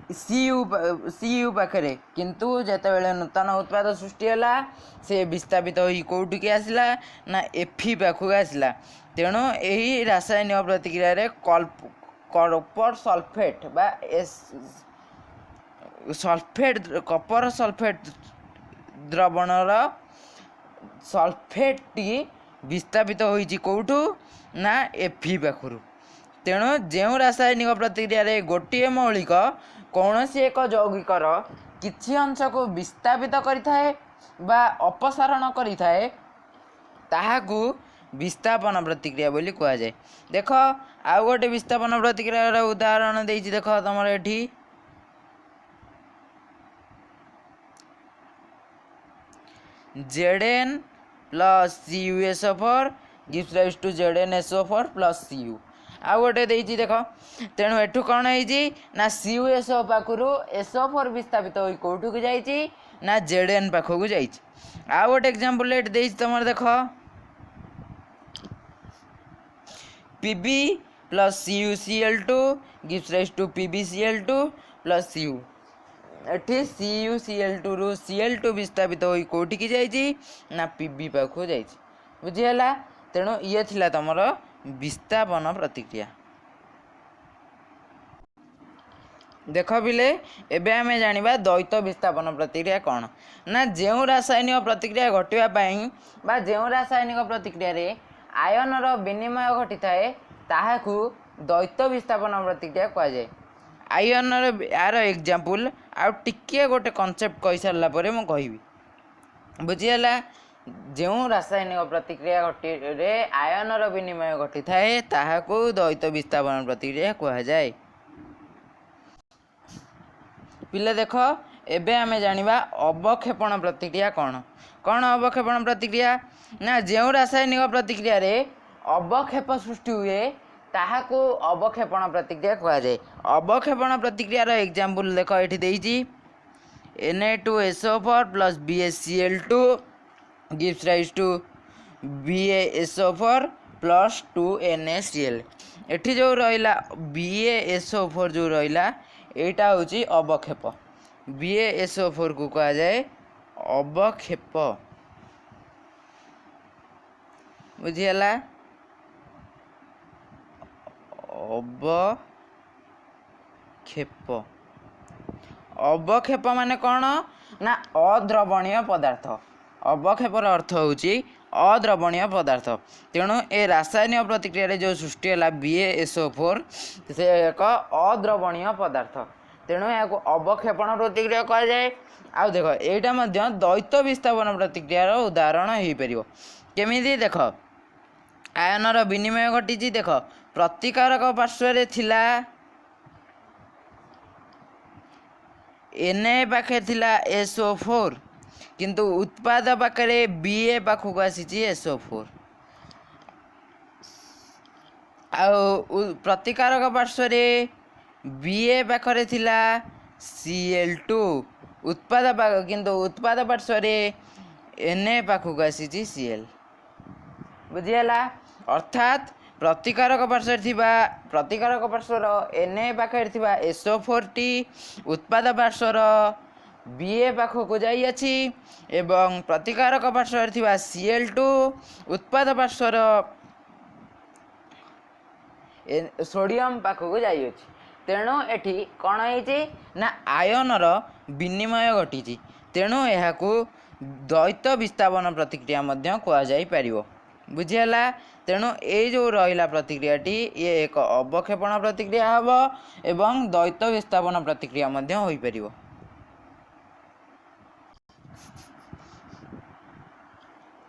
Cu ପାଖରେ। କିନ୍ତୁ ଯେତେବେଳେ ନୂତନ ଉତ୍ପାଦ ସୃଷ୍ଟି ହେଲା, ସେ ବିସ୍ଥାପିତ ହୋଇ କେଉଁଠିକି ଆସିଲା ନା ଏଫି ପାଖକୁ ଆସିଲା। ତେଣୁ ଏହି ରାସାୟନିକ ପ୍ରତିକ୍ରିୟାରେ କପର ସଲଫେଟ୍ ବା ଏସ୍ ସଲଫେଟ୍, କପର ସଲଫେଟ୍ ଦ୍ରବଣର ସଲଫେଟ୍ଟି ବିସ୍ଥାପିତ ହୋଇଛି କେଉଁଠୁ ନା ଏଫି ପାଖରୁ। ତେଣୁ ଯେଉଁ ରାସାୟନିକ ପ୍ରତିକ୍ରିୟାରେ ଗୋଟିଏ ମୌଳିକ କୌଣସି ଏକ ଯୌଗିକର କିଛି ଅଂଶକୁ ବିସ୍ଥାପିତ କରିଥାଏ ବା ଅପସାରଣ କରିଥାଏ, ତାହାକୁ ବିସ୍ଥାପନ ପ୍ରତିକ୍ରିୟା ବୋଲି କୁହାଯାଏ। ଦେଖ, ଆଉ ଗୋଟେ ବିସ୍ଥାପନ ପ୍ରତିକ୍ରିୟାର ଉଦାହରଣ ଦେଇଛି। ଦେଖ ତମର ଏଠି Zn plus CuSO4 gives rise to ZnSO4 plus Cu। ଆଉ ଗୋଟେ ଦେଇଛି ଦେଖ। ତେଣୁ ଏଠୁ କ'ଣ ହେଇଛି ନା CuSO ପାଖରୁ SO4 ବିସ୍ଥାପିତ ହୋଇ କେଉଁଠିକୁ ଯାଇଛି ନା Zn ପାଖକୁ ଯାଇଛି। ଆଉ ଗୋଟେ ଏକ୍ଜାମ୍ପଲ୍ ଏଠି ଦେଇଛି ତମର ଦେଖ, Pb plus CuCl2 gives rise to PbCl2 plus Cu। ଏଠି CuCl2ରୁ Cl2 ବିସ୍ଥାପିତ ହୋଇ କେଉଁଠିକି ଯାଇଛି ନା Pb ପାଖକୁ ଯାଇଛି। ବୁଝିହେଲା? ତେଣୁ ଇଏ ଥିଲା ତମର ବିସ୍ଥାପନ ପ୍ରତିକ୍ରିୟା। ଦେଖ ପିଲେ, ଏବେ ଆମେ ଜାଣିବା ଦ୍ୱୈତ ବିସ୍ଥାପନ ପ୍ରତିକ୍ରିୟା କ'ଣ ନା ଯେଉଁ ରାସାୟନିକ ପ୍ରତିକ୍ରିୟା ଘଟିବା ପାଇଁ ବା ଯେଉଁ ରାସାୟନିକ ପ୍ରତିକ୍ରିୟାରେ ଆୟନର ବିନିମୟ ଘଟିଥାଏ, ତାହାକୁ ଦ୍ୱୈତ ବିସ୍ଥାପନ ପ୍ରତିକ୍ରିୟା କୁହାଯାଏ। ଆୟନର ଆର ଏକ୍ଜାମ୍ପଲ୍ ଆଉ ଟିକିଏ ଗୋଟେ କନସେପ୍ଟ କହିସାରିଲା ପରେ ମୁଁ କହିବି। ବୁଝିହେଲା? ଯେଉଁ ରାସାୟନିକ ପ୍ରତିକ୍ରିୟା ଘଟିରେ ଆୟନର ବିନିମୟ ଘଟିଥାଏ, ତାହାକୁ ଦ୍ୱୈତ ବିସ୍ଥାପନ ପ୍ରତିକ୍ରିୟା କୁହାଯାଏ। ପିଲେ ଦେଖ, ଏବେ ଆମେ ଜାଣିବା ଅବକ୍ଷେପଣ ପ୍ରତିକ୍ରିୟା କ'ଣ। କ'ଣ ଅବକ୍ଷେପଣ ପ୍ରତିକ୍ରିୟା ନା ଯେଉଁ ରାସାୟନିକ ପ୍ରତିକ୍ରିୟାରେ ଅବକ୍ଷେପ ସୃଷ୍ଟି ହୁଏ, ତାହାକୁ ଅବକ୍ଷେପଣ ପ୍ରତିକ୍ରିୟା କୁହାଯାଏ। ଅବକ୍ଷେପଣ ପ୍ରତିକ୍ରିୟାର ଏକ୍ଜାମ୍ପଲ୍ ଦେଖ ଏଠି ଦେଇଛି। Na2SO4 plus BaCl2 gives rise to BaSO4 plus 2NaCl। ଏଠି ଯେଉଁ ରହିଲା BaSO4 ଯେଉଁ ରହିଲା, ଏଇଟା ହେଉଛି ଅବକ୍ଷେପ। BaSO4କୁ କୁହାଯାଏ ଅବକ୍ଷେପ। ବୁଝିହେଲା? ଅବକ୍ଷେପ। ଅବକ୍ଷେପ ମାନେ କ'ଣ ନା ଅଦ୍ରବଣୀୟ ପଦାର୍ଥ। ଅବକ୍ଷେପର ଅର୍ଥ ହେଉଛି ଅଦ୍ରବଣୀୟ ପଦାର୍ଥ। ତେଣୁ ଏ ରାସାୟନିକ ପ୍ରତିକ୍ରିୟାରେ ଯେଉଁ ସୃଷ୍ଟି ହେଲା BaSO4, ସେ ଏକ ଅଦ୍ରବଣୀୟ ପଦାର୍ଥ। ତେଣୁ ଏହାକୁ ଅବକ୍ଷେପଣ ପ୍ରତିକ୍ରିୟା କୁହାଯାଏ। ଆଉ ଦେଖ, ଏଇଟା ମଧ୍ୟ ଦ୍ୱୈତ ବିସ୍ଥାପନ ପ୍ରତିକ୍ରିୟାର ଉଦାହରଣ ହେଇପାରିବ। କେମିତି? ଦେଖ, ଆୟନର ବିନିମୟ ଘଟିଛି। ଦେଖ, ପ୍ରତିକାରକ ପାର୍ଶ୍ୱରେ ଥିଲା Na ପାଖରେ ଥିଲା SO4, କିନ୍ତୁ ଉତ୍ପାଦ ପାଖରେ Ba ପାଖକୁ ଆସିଛି SO4। ଆଉ ପ୍ରତିକାରକ ପାର୍ଶ୍ୱରେ Ba ପାଖରେ ଥିଲା Cl2, ଉତ୍ପାଦ, କିନ୍ତୁ ଉତ୍ପାଦ ପାର୍ଶ୍ୱରେ Na ପାଖକୁ ଆସିଛି Cl। ବୁଝିହେଲା? ଅର୍ଥାତ୍ ପ୍ରତିକାରକ ପାର୍ଶ୍ୱରେ ଥିବା, ପ୍ରତିକାରକ ପାର୍ଶ୍ୱର Na ପାଖରେ ଥିବା SO4ଟି ଉତ୍ପାଦ ପାର୍ଶ୍ୱର Ba ପାଖକୁ ଯାଇଅଛି ଏବଂ ପ୍ରତିକାରକ ପାର୍ଶ୍ୱରେ ଥିବା Cl2 ଉତ୍ପାଦ ପାର୍ଶ୍ୱର ସୋଡ଼ିୟମ ପାଖକୁ ଯାଇଅଛି। ତେଣୁ ଏଠି କ'ଣ ହେଇଛି ନା ଆୟନର ବିନିମୟ ଘଟିଛି। ତେଣୁ ଏହାକୁ ଦ୍ୱୈତ ବିସ୍ଥାପନ ପ୍ରତିକ୍ରିୟା ମଧ୍ୟ କୁହାଯାଇପାରିବ। ବୁଝିହେଲା? ତେଣୁ ଏଇ ଯେଉଁ ରହିଲା ପ୍ରତିକ୍ରିୟାଟି, ଇଏ ଏକ ଅବକ୍ଷେପଣ ପ୍ରତିକ୍ରିୟା ହେବ ଏବଂ ଦ୍ୱୈତ ବିସ୍ଥାପନ ପ୍ରତିକ୍ରିୟା ମଧ୍ୟ ହୋଇପାରିବ।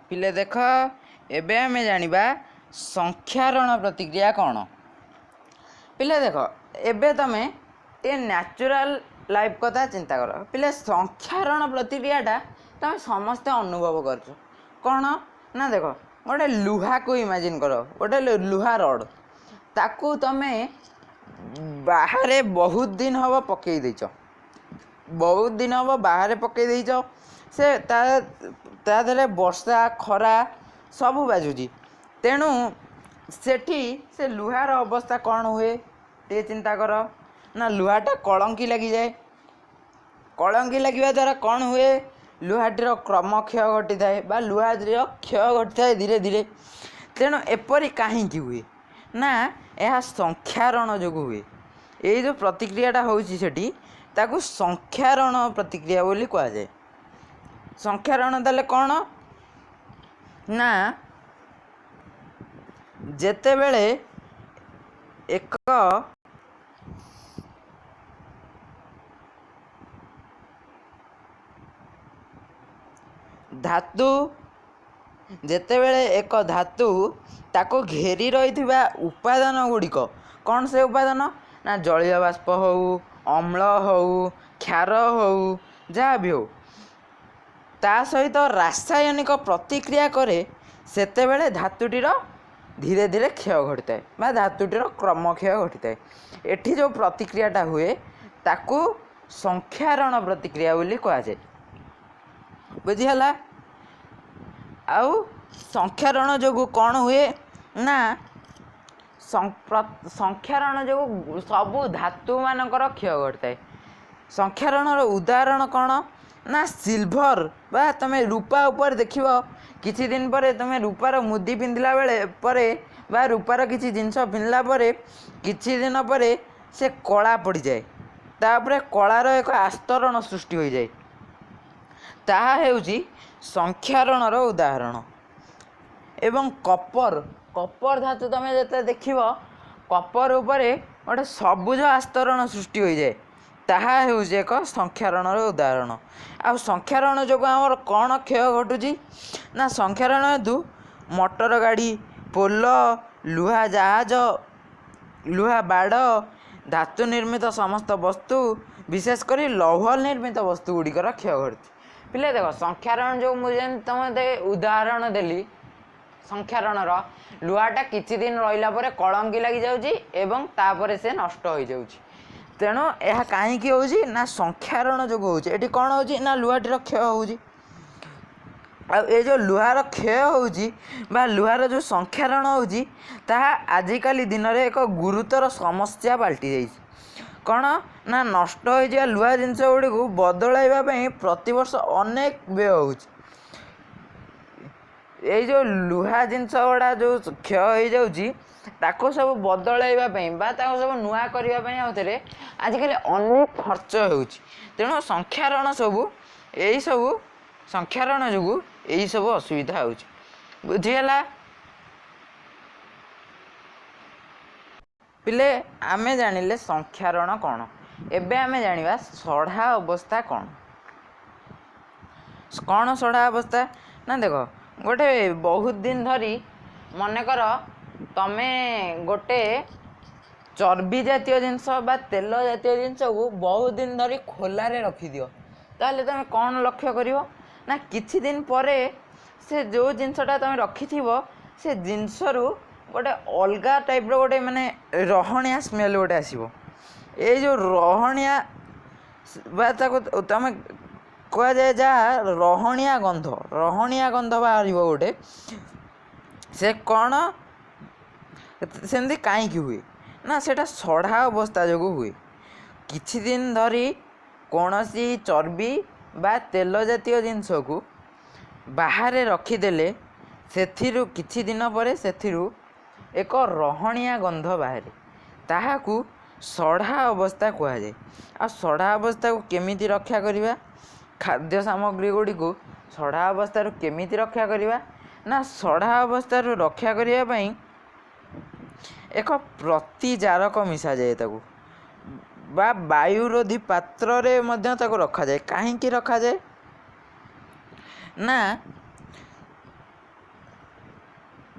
ପିଲେ ଦେଖ, ଏବେ ଆମେ ଜାଣିବା ସଂଖ୍ୟାରଣ ପ୍ରତିକ୍ରିୟା କ'ଣ। ପିଲେ ଦେଖ, ଏବେ ତମେ ଟିକେ ନ୍ୟାଚୁରାଲ ଲାଇଫ୍ କଥା ଚିନ୍ତା କର। ପିଲେ, ସଂଖ୍ୟାରଣ ପ୍ରତିକ୍ରିୟାଟା ତମେ ସମସ୍ତେ ଅନୁଭବ କରୁଛ। କ'ଣ ନା ଦେଖ, ଗୋଟେ ଲୁହାକୁ ଇମାଜିନ୍ କର, ଗୋଟେ ଲୁହା ରଡ଼, ତାକୁ ତମେ ବାହାରେ ବହୁତ ଦିନ ହେବ ପକେଇ ଦେଇଛ। ବହୁତ ଦିନ ହେବ ବାହାରେ ପକେଇ ଦେଇଛ, ସେ ତା ଦେହରେ ବର୍ଷା ଖରା ସବୁ ବାଜୁଛି। ତେଣୁ ସେଠି ସେ ଲୁହାର ଅବସ୍ଥା କ'ଣ ହୁଏ ଟିକେ ଚିନ୍ତା କର। ନା ଲୁହାଟା କଳଙ୍କି ଲାଗିଯାଏ। କଳଙ୍କି ଲାଗିବା ଦ୍ୱାରା କ'ଣ ହୁଏ? ଲୁହାଟିର କ୍ରମକ୍ଷୟ ଘଟିଥାଏ ବା ଲୁହାଟିର କ୍ଷୟ ଘଟିଥାଏ ଧୀରେ ଧୀରେ। ତେଣୁ ଏପରି କାହିଁକି ହୁଏ? ନା ଏହା ସଂଖ୍ୟାରଣ ଯୋଗୁଁ ହୁଏ। ଏଇ ଯେଉଁ ପ୍ରତିକ୍ରିୟାଟା ହେଉଛି ସେଠି, ତାକୁ ସଂଖ୍ୟାରଣ ପ୍ରତିକ୍ରିୟା ବୋଲି କୁହାଯାଏ। ସଂଖ୍ୟାରଣ ତାହେଲେ କ'ଣ? ନା ଯେତେବେଳେ ଏକ ଧାତୁ, ଯେତେବେଳେ ଏକ ଧାତୁ ତାକୁ ଘେରି ରହିଥିବା ଉପାଦାନ ଗୁଡ଼ିକ, କ'ଣ ସେ ଉପାଦାନ? ନା ଜଳୀୟ ବାଷ୍ପ ହଉ, ଅମ୍ଳ ହଉ, କ୍ଷାର ହଉ, ଯାହା ବି ହଉ, ତା ସହିତ ରାସାୟନିକ ପ୍ରତିକ୍ରିୟା କରେ, ସେତେବେଳେ ଧାତୁଟିର ଧୀରେ ଧୀରେ କ୍ଷୟ ଘଟିଥାଏ ବା ଧାତୁଟିର କ୍ରମକ୍ଷୟ ଘଟିଥାଏ। ଏଠି ଯେଉଁ ପ୍ରତିକ୍ରିୟାଟା ହୁଏ ତାକୁ ସଂଖ୍ୟାରଣ ପ୍ରତିକ୍ରିୟା ବୋଲି କୁହାଯାଏ। ବୁଝିହେଲା? ଆଉ ସଂଖ୍ୟାରଣ ଯୋଗୁଁ କ'ଣ ହୁଏ? ନା ସଂଖ୍ୟାରଣ ଯୋଗୁଁ ସବୁ ଧାତୁମାନଙ୍କର କ୍ଷୟ ଘଟିଥାଏ। ସଂଖ୍ୟାରଣର ଉଦାହରଣ କ'ଣ? ନା ସିଲଭର ବା ତୁମେ ରୂପା ଉପରେ ଦେଖିବ, କିଛି ଦିନ ପରେ ତୁମେ ରୂପାର ମୁଦି ପିନ୍ଧିଲା ବେଳେ ପରେ ବା ରୂପାର କିଛି ଜିନିଷ ପିନ୍ଧିଲା ପରେ କିଛି ଦିନ ପରେ ସେ କଳା ପଡ଼ିଯାଏ, ତାପରେ କଳାର ଏକ ଆସ୍ତରଣ ସୃଷ୍ଟି ହୋଇଯାଏ। ତାହା ହେଉଛି ସଂଖ୍ୟାରଣର ଉଦାହରଣ। ଏବଂ କପର, କପର ଧାତୁ ତୁମେ ଯେତେବେଳେ ଦେଖିବ, କପର ଉପରେ ଗୋଟେ ସବୁଜ ଆସ୍ତରଣ ସୃଷ୍ଟି ହୋଇଯାଏ, ତାହା ହେଉଛି ଏକ ସଂଖ୍ୟାରଣର ଉଦାହରଣ। ଆଉ ସଂଖ୍ୟାରଣ ଯୋଗୁଁ ଆମର କ'ଣ କ୍ଷୟ ଘଟୁଛି? ନା ସଂଖ୍ୟାରଣ ହେତୁ ମଟର ଗାଡ଼ି, ପୋଲ, ଲୁହା ଜାହାଜ, ଲୁହା ବାଡ଼, ଧାତୁ ନିର୍ମିତ ସମସ୍ତ ବସ୍ତୁ, ବିଶେଷ କରି ଲୌହ ନିର୍ମିତ ବସ୍ତୁ ଗୁଡ଼ିକର କ୍ଷୟ ଘଟୁଛି। ପିଲେ ଦେଖ, ସଂଖ୍ୟାରଣ ଯୋଗୁଁ ମୁଁ ଯେମିତି ତୁମେ ଉଦାହରଣ ଦେଲି ସଂଖ୍ୟାରଣର, ଲୁହାଟା କିଛି ଦିନ ରହିଲା ପରେ କଳଙ୍କି ଲାଗିଯାଉଛି ଏବଂ ତାପରେ ସେ ନଷ୍ଟ ହୋଇଯାଉଛି। ତେଣୁ ଏହା କାହିଁକି ହେଉଛି? ନା ସଂଖ୍ୟାରଣ ଯୋଗୁଁ ହେଉଛି। ଏଠି କ'ଣ ହେଉଛି? ନା ଲୁହାଟିର କ୍ଷୟ ହେଉଛି। ଆଉ ଏ ଯେଉଁ ଲୁହାର କ୍ଷୟ ହେଉଛି ବା ଲୁହାର ଯେଉଁ ସଂଖ୍ୟାରଣ ହେଉଛି, ତାହା ଆଜିକାଲି ଦିନରେ ଏକ ଗୁରୁତର ସମସ୍ୟା ପାଲଟି ଯାଇଛି। କ'ଣ ନା ନଷ୍ଟ ହୋଇଯିବା ଲୁହା ଜିନିଷ ଗୁଡ଼ିକୁ ବଦଳାଇବା ପାଇଁ ପ୍ରତିବର୍ଷ ଅନେକ ବ୍ୟୟ ହେଉଛି। ଏଇ ଯେଉଁ ଲୁହା ଜିନିଷ ଗୁଡ଼ା ଯେଉଁ କ୍ଷୟ ହେଇଯାଉଛି, ତାକୁ ସବୁ ବଦଳାଇବା ପାଇଁ ବା ତାକୁ ସବୁ ନୂଆ କରିବା ପାଇଁ ଆଉଥରେ ଆଜିକାଲି ଅନେକ ଖର୍ଚ୍ଚ ହେଉଛି। ତେଣୁ ସଂକ୍ଷାରଣ ସବୁ ଏଇସବୁ ସଂକ୍ଷାରଣ ଯୋଗୁଁ ଏଇସବୁ ଅସୁବିଧା ହେଉଛି। ବୁଝିହେଲା ପିଲେ? ଆମେ ଜାଣିଲେ ସଂକ୍ଷାରଣ କ'ଣ, ଏବେ ଆମେ ଜାଣିବା ସଢ଼ା ଅବସ୍ଥା କ'ଣ। କ'ଣ ସଢ଼ା ଅବସ୍ଥା ନା ଦେଖ, ଗୋଟେ ବହୁତ ଦିନ ଧରି ମନେକର ତମେ ଗୋଟେ ଚର୍ବି ଜାତୀୟ ଜିନିଷ ବା ତେଲ ଜାତୀୟ ଜିନିଷକୁ ବହୁତ ଦିନ ଧରି ଖୋଲାରେ ରଖିଦିଅ, ତାହେଲେ ତମେ କ'ଣ ଲକ୍ଷ୍ୟ କରିବ ନା କିଛି ଦିନ ପରେ ସେ ଯେଉଁ ଜିନିଷଟା ତମେ ରଖିଥିବ ସେ ଜିନିଷରୁ ଗୋଟେ ଅଲଗା ଟାଇପ୍ର ଗୋଟେ ମାନେ ରହଣିଆ ସ୍ମେଲ୍ ଗୋଟେ ଆସିବ। ଏଇ ଯେଉଁ ରହଣିଆ ବା ତାକୁ ତମେ କୁହାଯାଏ ଯାହା ରହଣିଆ ଗନ୍ଧ, ରହଣିଆ ଗନ୍ଧ ବାହାରିବ ଗୋଟେ। ସେ କ'ଣ ସେମିତି କାହିଁକି ହୁଏ ନା ସେଇଟା ସଢ଼ା ଅବସ୍ଥା ଯୋଗୁଁ ହୁଏ। କିଛି ଦିନ ଧରି କୌଣସି ଚର୍ବି ବା ତେଲ ଜାତୀୟ ଜିନିଷକୁ ବାହାରେ ରଖିଦେଲେ ସେଥିରୁ କିଛି ଦିନ ପରେ ସେଥିରୁ ଏକ ରହଣିଆ ଗନ୍ଧ ବାହାରେ, ତାହାକୁ ସଢ଼ା ଅବସ୍ଥା କୁହାଯାଏ। ଆଉ ସଢ଼ା ଅବସ୍ଥାକୁ କେମିତି ରକ୍ଷା କରିବା? ଖାଦ୍ୟ ସାମଗ୍ରୀ ଗୁଡ଼ିକୁ ସଢ଼ା ଅବସ୍ଥାରୁ କେମିତି ରକ୍ଷା କରିବା ନା ସଢ଼ା ଅବସ୍ଥାରୁ ରକ୍ଷା କରିବା ପାଇଁ ଏକ ପ୍ରତିଜାରକ ମିଶାଯାଏ ତାକୁ, ବା ବାୟୁରୋଧୀ ପାତ୍ରରେ ମଧ୍ୟ ତାକୁ ରଖାଯାଏ। କାହିଁକି ରଖାଯାଏ ନା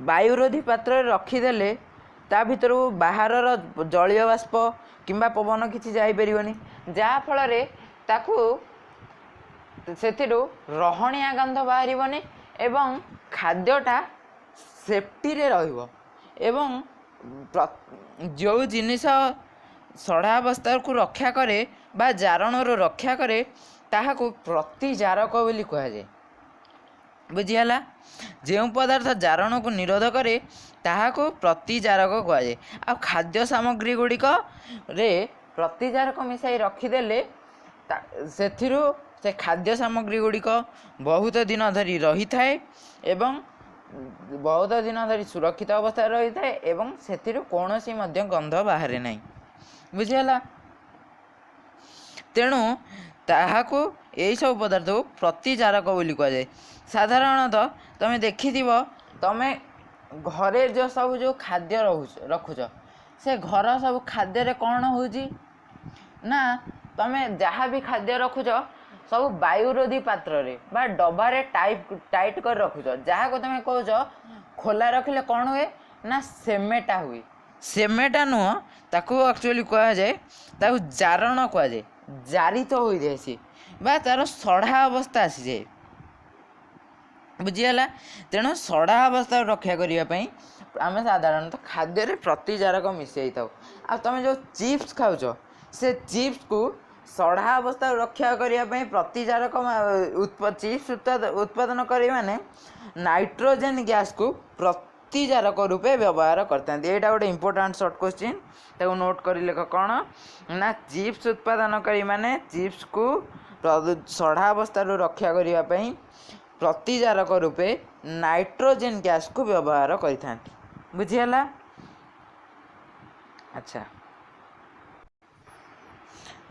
ବାୟୁରୋଧୀ ପାତ୍ରରେ ରଖିଦେଲେ ତା ଭିତରକୁ ବାହାରର ଜଳୀୟ ବାଷ୍ପ କିମ୍ବା ପବନ କିଛି ଯାଇପାରିବନି, ଯାହାଫଳରେ ତାକୁ ସେଥିରୁ ରହଣିଆ ଗନ୍ଧ ବାହାରିବନି ଏବଂ ଖାଦ୍ୟଟା ସେଫ୍ଟିରେ ରହିବ। ଏବଂ ଯେଉଁ ଜିନିଷ ସଢ଼ା ଅବସ୍ଥାକୁ ରକ୍ଷା କରେ ବା ଜାରଣରୁ ରକ୍ଷା କରେ ତାହାକୁ ପ୍ରତିଜାରକ ବୋଲି କୁହାଯାଏ। ବୁଝିହେଲା? ଯେଉଁ ପଦାର୍ଥ ଜାରଣକୁ ନିରୋଧ କରେ ତାହାକୁ ପ୍ରତିଜାରକ କୁହାଯାଏ। ଆଉ ଖାଦ୍ୟ ସାମଗ୍ରୀ ଗୁଡ଼ିକରେ ପ୍ରତିଜାରକ ମିଶାଇ ରଖିଦେଲେ ସେଥିରୁ ସେ ଖାଦ୍ୟ ସାମଗ୍ରୀ ଗୁଡ଼ିକ ବହୁତ ଦିନ ଧରି ରହିଥାଏ ଏବଂ ବହୁତ ଦିନ ଧରି ସୁରକ୍ଷିତ ଅବସ୍ଥାରେ ରହିଥାଏ ଏବଂ ସେଥିରୁ କୌଣସି ମଧ୍ୟ ଗନ୍ଧ ବାହାରେ ନାହିଁ। ବୁଝିହେଲା? ତେଣୁ ତାହାକୁ ଏଇସବୁ ପଦାର୍ଥକୁ ପ୍ରତିଜାରକ ବୋଲି କୁହାଯାଏ। ସାଧାରଣତଃ ତମେ ଦେଖିଥିବ, ତମେ ଘରେ ଯେଉଁ ସବୁ ଯେଉଁ ଖାଦ୍ୟ ରଖୁଛ, ସେ ଘର ସବୁ ଖାଦ୍ୟରେ କ'ଣ ହେଉଛି ନା ତମେ ଯାହା ବି ଖାଦ୍ୟ ରଖୁଛ ସବୁ ବାୟୁରୋଧୀ ପାତ୍ରରେ ବା ଡବାରେ ଟାଇଟ୍ କରି ରଖୁଛ, ଯାହାକୁ ତମେ କହୁଛ ଖୋଲା ରଖିଲେ କ'ଣ ହୁଏ ନା ସେମେଟା ହୁଏ। ସେମେଟା ନୁହଁ, ତାକୁ ଆକ୍ଚୁଆଲି କୁହାଯାଏ, ତାକୁ ଜାରଣ କୁହାଯାଏ। ଜାରିତ ହୋଇଯାଏ ସିଏ ବା ତାର ସଢ଼ା ଅବସ୍ଥା ଆସିଯାଏ। ବୁଝିହେଲା? ତେଣୁ ସଢ଼ା ଅବସ୍ଥାରୁ ରକ୍ଷା କରିବା ପାଇଁ ଆମେ ସାଧାରଣତଃ ଖାଦ୍ୟରେ ପ୍ରତିଜାରକ ମିଶାଇଥାଉ। ଆଉ ତମେ ଯେଉଁ ଚିପ୍ସ ଖାଉଛ, ସେ ଚିପ୍ସକୁ ସଢ଼ା ଅବସ୍ଥାରୁ ରକ୍ଷା କରିବା ପାଇଁ ପ୍ରତିଜାରକ ଚିପ୍ସ ଉତ୍ପାଦନକାରୀ ମାନେ ନାଇଟ୍ରୋଜେନ୍ ଗ୍ୟାସ୍କୁ ପ୍ରତିଜାରକ ରୂପେ ବ୍ୟବହାର କରିଥାନ୍ତି। ଏଇଟା ଗୋଟେ ଇମ୍ପୋର୍ଟାଣ୍ଟ ସର୍ଟ କୋଶ୍ଚିନ୍, ତାକୁ ନୋଟ୍ କରି ଲେଖ। କ'ଣ ନା ଚିପ୍ସ ଉତ୍ପାଦନକାରୀ ମାନେ ଚିପ୍ସକୁ ସଢ଼ା ଅବସ୍ଥାରୁ ରକ୍ଷା କରିବା ପାଇଁ ପ୍ରତିଜାରକ ରୂପେ ନାଇଟ୍ରୋଜେନ୍ ଗ୍ୟାସ୍କୁ ବ୍ୟବହାର କରିଥାନ୍ତି। ବୁଝିହେଲା? ଆଚ୍ଛା,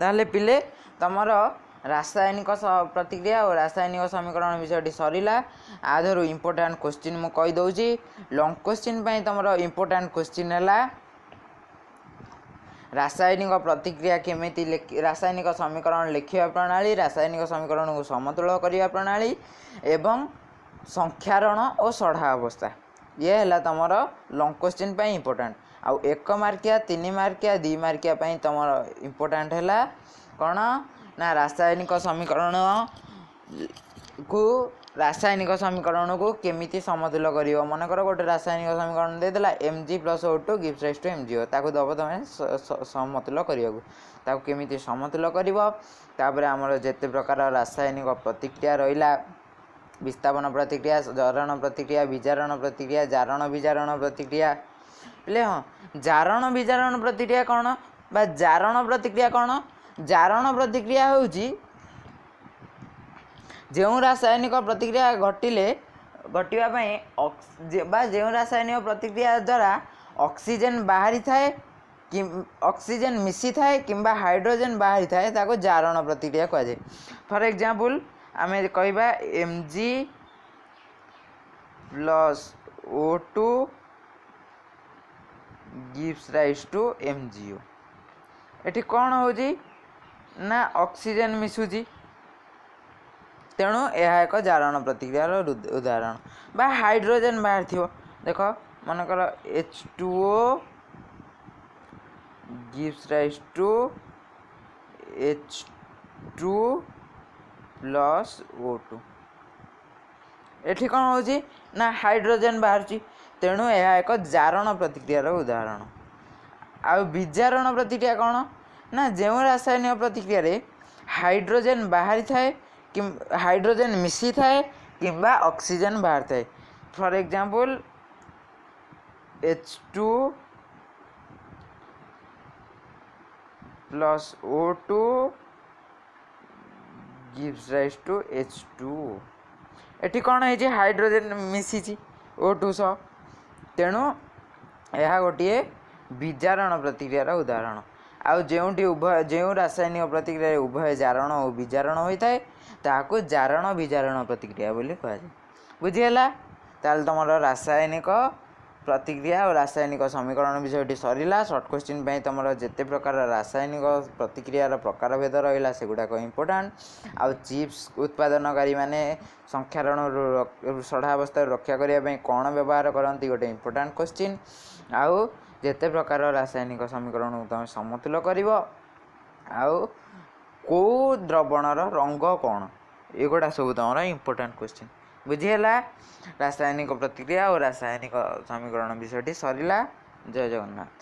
ତାହେଲେ ପିଲେ ତମର ରାସାୟନିକ ପ୍ରତିକ୍ରିୟା ଓ ରାସାୟନିକ ସମୀକରଣ ବିଷୟଟି ସରିଲା। ଆ ଦେହରୁ ଇମ୍ପୋର୍ଟାଣ୍ଟ କୋଶ୍ଚିନ୍ ମୁଁ କହିଦେଉଛି। ଲଙ୍ଗ କୋଶ୍ଚିନ୍ ପାଇଁ ତମର ଇମ୍ପୋର୍ଟାଣ୍ଟ କୋଶ୍ଚିନ୍ ହେଲା ରାସାୟନିକ ପ୍ରତିକ୍ରିୟା କେମିତି, ରାସାୟନିକ ସମୀକରଣ ଲେଖିବା ପ୍ରଣାଳୀ, ରାସାୟନିକ ସମୀକରଣକୁ ସମତୁଲ କରିବା ପ୍ରଣାଳୀ ଏବଂ ସଂକ୍ଷାରଣ ଓ ସଢ଼ା ଅବସ୍ଥା। ଇଏ ହେଲା ତମର ଲଙ୍ଗ କୋଶ୍ଚିନ୍ ପାଇଁ ଇମ୍ପୋର୍ଟାଣ୍ଟ। ଆଉ 1 ମାର୍କିଆ, 3 ମାର୍କିଆ, 2 ମାର୍କିଆ ପାଇଁ ତମର ଇମ୍ପୋର୍ଟାଣ୍ଟ ହେଲା କ'ଣ ନା ରାସାୟନିକ ସମୀକରଣକୁ ରାସାୟନିକ ସମୀକରଣକୁ କେମିତି ସମତୁଲ କରିବ। ମନେକର ଗୋଟେ ରାସାୟନିକ ସମୀକରଣ ଦେଇଦେଲା M G plus O two gives rise to M G O, ତାକୁ ଦେବ ତମେ ସମତୁଲ କରିବାକୁ, ତାକୁ କେମିତି ସମତୁଲ କରିବ। ତାପରେ ଆମର ଯେତେ ପ୍ରକାର ରାସାୟନିକ ପ୍ରତିକ୍ରିୟା ରହିଲା, ବିସ୍ଥାପନ ପ୍ରତିକ୍ରିୟା, ଜାରଣ ପ୍ରତିକ୍ରିୟା, ବିଜାରଣ ପ୍ରତିକ୍ରିୟା, ଜାରଣ ବିଜାରଣ ପ୍ରତିକ୍ରିୟା। ହେଲେ ହଁ, ଜାରଣ ବିଜାରଣ ପ୍ରତିକ୍ରିୟା କ'ଣ ବା ଜାରଣ ପ୍ରତିକ୍ରିୟା କ'ଣ? ଜାରଣ ପ୍ରତିକ୍ରିୟା ହେଉଛି ଯେଉଁ ରାସାୟନିକ ପ୍ରତିକ୍ରିୟା ଘଟିଲେ, ଘଟିବା ପାଇଁ ବା ଯେଉଁ ରାସାୟନିକ ପ୍ରତିକ୍ରିୟା ଦ୍ୱାରା ଅକ୍ସିଜେନ୍ ବାହାରିଥାଏ କି ଅକ୍ସିଜେନ୍ ମିଶିଥାଏ କିମ୍ବା ହାଇଡ୍ରୋଜେନ୍ ବାହାରିଥାଏ, ତାକୁ ଜାରଣ ପ୍ରତିକ୍ରିୟା କୁହାଯାଏ। ଫର୍ ଏକ୍ଜାମ୍ପଲ୍ ଆମେ କହିବା Mg plus O2 gives rise to MgO। ଏଠି କ'ଣ ହେଉଛି ନା ଅକ୍ସିଜେନ୍ ମିଶୁଛି, ତେଣୁ ଏହା ଏକ ଜାରଣ ପ୍ରତିକ୍ରିୟାର ଉଦାହରଣ। ବା ହାଇଡ୍ରୋଜେନ୍ ବାହାରିଥିବ। ଦେଖ, ମନେକର H2O gives rise to H2 plus O2। ଏଠି କ'ଣ ହେଉଛି ନା ହାଇଡ୍ରୋଜେନ୍ ବାହାରୁଛି, ତେଣୁ ଏହା ଏକ ଜାରଣ ପ୍ରତିକ୍ରିୟାର ଉଦାହରଣ। ଆଉ ବିଜାରଣ ପ୍ରତିକ୍ରିୟା କ'ଣ ନା ଯେଉଁ ରାସାୟନିକ ପ୍ରତିକ୍ରିୟାରେ ହାଇଡ୍ରୋଜେନ୍ ବାହାରିଥାଏ କି ହାଇଡ୍ରୋଜେନ୍ ମିଶିଥାଏ କିମ୍ବା ଅକ୍ସିଜେନ୍ ବାହାରିଥାଏ। For example, H2 plus O2 gives rise to H2O। ଏଠି କ'ଣ ହେଇଛି? ହାଇଡ୍ରୋଜେନ୍ ମିଶିଛି ଓ ଟୁ ସହ, ତେଣୁ ଏହା ଗୋଟିଏ ବିଜାରଣ ପ୍ରତିକ୍ରିୟାର ଉଦାହରଣ। ଆଉ ଯେଉଁଠି ଉଭୟ, ଯେଉଁ ରାସାୟନିକ ପ୍ରତିକ୍ରିୟାରେ ଉଭୟ ଜାରଣ ଓ ବିଜାରଣ ହୋଇଥାଏ, ତାହାକୁ ଜାରଣ ବିଜାରଣ ପ୍ରତିକ୍ରିୟା ବୋଲି କୁହାଯାଏ। ବୁଝିହେଲା? ତାହେଲେ ତୁମର ରାସାୟନିକ ପ୍ରତିକ୍ରିୟା ଓ ରାସାୟନିକ ସମୀକରଣ ବିଷୟଟି ସରିଲା। ସର୍ଟ କୋଶ୍ଚିନ୍ ପାଇଁ ତୁମର ଯେତେ ପ୍ରକାର ରାସାୟନିକ ପ୍ରତିକ୍ରିୟାର ପ୍ରକାରଭେଦ ରହିଲା, ସେଗୁଡ଼ାକ ଇମ୍ପୋର୍ଟାଣ୍ଟ। ଆଉ ଚିପ୍ସ ଉତ୍ପାଦନକାରୀମାନେ ସଂକ୍ଷାରଣରୁ, ସଢ଼ା ଅବସ୍ଥାରୁ ରକ୍ଷା କରିବା ପାଇଁ କ'ଣ ବ୍ୟବହାର କରନ୍ତି, ଗୋଟେ ଇମ୍ପୋର୍ଟାଣ୍ଟ କୋଶ୍ଚିନ୍। ଆଉ ଯେତେ ପ୍ରକାର ରାସାୟନିକ ସମୀକରଣକୁ ତୁମେ ସମତୁଲ କରିବ, ଆଉ କେଉଁ ଦ୍ରବଣର ରଙ୍ଗ କ'ଣ, ଏଗୁଡ଼ା ସବୁ ତୁମର ଇମ୍ପୋର୍ଟାଣ୍ଟ କୋଶ୍ଚିନ୍। ବୁଝିହେଲା? ରାସାୟନିକ ପ୍ରତିକ୍ରିୟା ଓ ରାସାୟନିକ ସମୀକରଣ ବିଷୟଟି ସରିଲା। ଜୟ ଜଗନ୍ନାଥ।